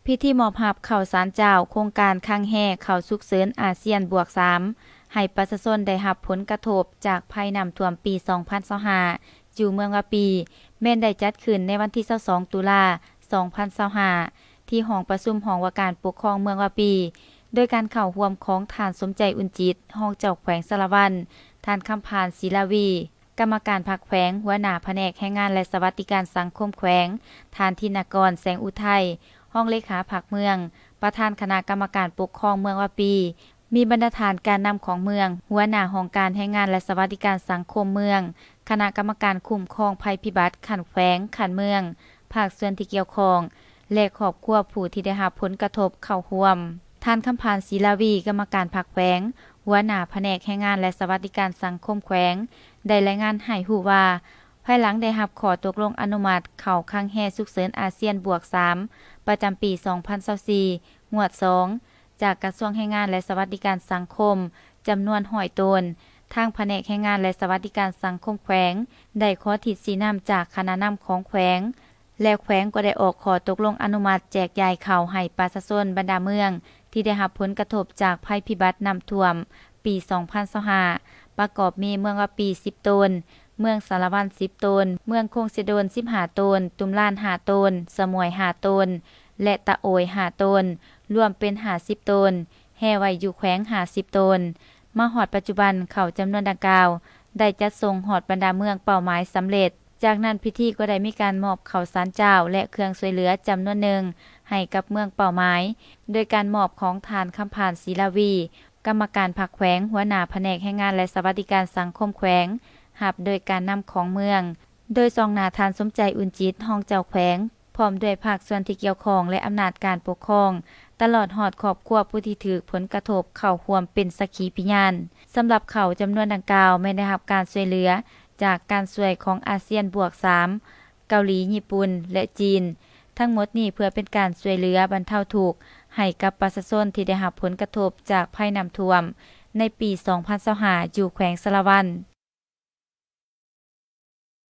ພິທີມອບຮັບເຂົ້າສານເຈົ້າໂຄງການຄັງແຮ່ເຂົ້າສຸກເສີນອາຊຽນບວກສາມ ໃຫ້ປະຊາຊົນໄດ້ຮັບຜົນກະທົບຈາກໄພນ້ຳຖ້ວມປີສອງພັນຊາວຫ້າ ຢູ່ເມືອງວາປີ ແມ່ນໄດ້ຈັດຂຶ້ນໃນວັນທີຊາວສອງ ຕຸລາ ສອງພັນຊາວຫ້າ ທີ່ຫ້ອງປະຊຸມຫ້ອງວ່າການປົກຄອງເມືອງວາປີ ໂດຍການເຂົ້າຮ່ວມຂອງທ່ານ ສົມໃຈ ອຸ່ນຈິດ ຮອງເຈົ້າແຂວງສາລະວັນ, ທ່ານ ຄຳພານ ສີລາວີ ກຳມະການພັກແຂວງ, ຫົວໜ້າພະແນກແຮງງານ ແລະ ສະຫວັດດີການສັງຄົມແຂວງ, ທ່ານ ທິນນະກອນ ແສງອຸໄທ ຮອງເລຂາພັກເມືອງ, ປະທານຄະນະກຳມະການປົກຄອງເມືອງວາປີ, ມີບັນດາທ່ານການນຳຂອງເມືອງ, ຫົວໜ້າຫ້ອງການແຮງງານ ແລະ ສະຫວັດດີການສັງຄົມເມືອງ, ຄະນະກຳມະການຄຸ້ມຄອງໄພພິບັດຂັ້ນແຂວງ, ຂັ້ນເມືອງ, ພາກສ່ວນທີ່ກ່ຽວຂ້ອງ ແລະ ຄອບຄົວຜູ້ທີ່ໄດ້ຮັບຜົນກະທົບເຂົ້າຮ່ວມ. ທ່ານ ຄຳພານ ສີລາວີ ກຳມະການພັກແຂວງ, ຫົວໜ້າພະແນກແຮງງານ ແລະ ສະຫວັດດີການສັງຄົມແຂວງ ໄດ້ລາຍງານໃຫ້ຮູ້ວ່າ, ພາຍຫຼັງໄດ້ຮັບຂໍ້ຕົກລົງອະນຸມັດເຂົ້າຄັງແຮ່ສຸກເສີນອາຊຽນບວກສາມ ປະຈຳປີສອງພັນຊາວສີ່ ງວດສອງ ຈາກກະຊວງແຮງງານ ແລະ ສະຫວັດດີການສັງຄົມ ຈຳນວນຮ້ອຍໂຕນ, ທາງພະແນກແຮງງານ ແລະ ສະຫວັດດີການສັງຄົມແຂວງ ໄດ້ຂໍທິດຊີ້ນຳຈາກຄະນະນຳຂອງແຂວງ ແລະ ແຂວງກໍໄດ້ອອກຂໍ້ຕົກລົງອະນຸມັດແຈກຢາຍເຂົ້າໃຫ້ປະຊາຊົນບັນດາເມືອງ ທີ່ໄດ້ຮັບຜົນກະທົບຈາກໄພພິບັດນ້ຳຖ້ວມປີສອງພັນຊາວຫ້າ ປະກອບມີເມືອງວາປີສິບໂຕນ, ເມືອງສາລະວັນສິບໂຕນ, ເມືອງຄົງເຊໂດນສິບຫ້າໂຕນ, ຕຸມລານຫ້າໂຕນ, ສະໝວຍຫ້າໂຕນ ແລະ ຕະໂອຍຫ້າໂຕນ, ລວມເປັນຫ້າສິບໂຕນ, ແຮ່ໄວ້ຢູ່ແຂວງຫ້າສິບໂຕນ. ມາຮອດປັດຈຸບັນ, ເຂົ້າຈຳນວນດັ່ງກ່າວ ໄດ້ຈັດສົ່ງຮອດບັນດາເມືອງເປົ້າໝາຍສຳເລັດ. ຈາກນັ້ນ, ພິທີກໍໄດ້ມີການມອບເຂົ້າສານເຈົ້າ ແລະ ເຄື່ອງຊ່ວຍເຫຼືອຈຳນວນໜຶ່ງໃຫ້ກັບເມືອງເປົ້າໝາຍ, ໂດຍການມອບຂອງທ່ານ ຄຳພານ ສີລາວີ ກຳມະການພັກແຂວງ, ຫົວໜ້າພະແນກແຮງງານ ແລະ ສະຫວັດດີການສັງຄົມແຂວງ, ຮັບໂດຍການນຳຂອງເມືອງ, ໂດຍຊ່ອງໜ້າທ່ານ ສົມໃຈ ອຸ່ນຈິດ ຮອງເຈົ້າແຂວງ, ພ້ອມດ້ວຍພາກສ່ວນທີ່ກ່ຽວຂ້ອງ ແລະ ອຳນາດການປົກຄອງ, ຕະຫຼອດຮອດຄອບຄົວຜູ້ທີ່ຖືກຜົນກະທົບເຂົ້າຮ່ວມເປັນສັກຂີພະຍານ. ສຳລັບເຂົ້າຈຳນວນດັ່ງກ່າວ ແມ່ນໄດ້ຮັບການຊ່ວຍເຫຼືອຈາກການຊ່ວຍຂອງອາຊຽນບວກສາມ, ເກົາຫຼີ, ຍີ່ປຸ່ນ ແລະ ຈີນ. ທັງໝົດນີ້ເພື່ອເປັນການຊ່ວຍເຫຼືອບັນເທົາທຸກໃຫ້ກັບປະຊາຊົນທີ່ໄດ້ຮັບຜົນກະທົບຈາກໄພນ້ຳຖ້ວມໃນປີສອງພັນຊາວຫ້າ ຢູ່ແຂວງສາລະວັນ.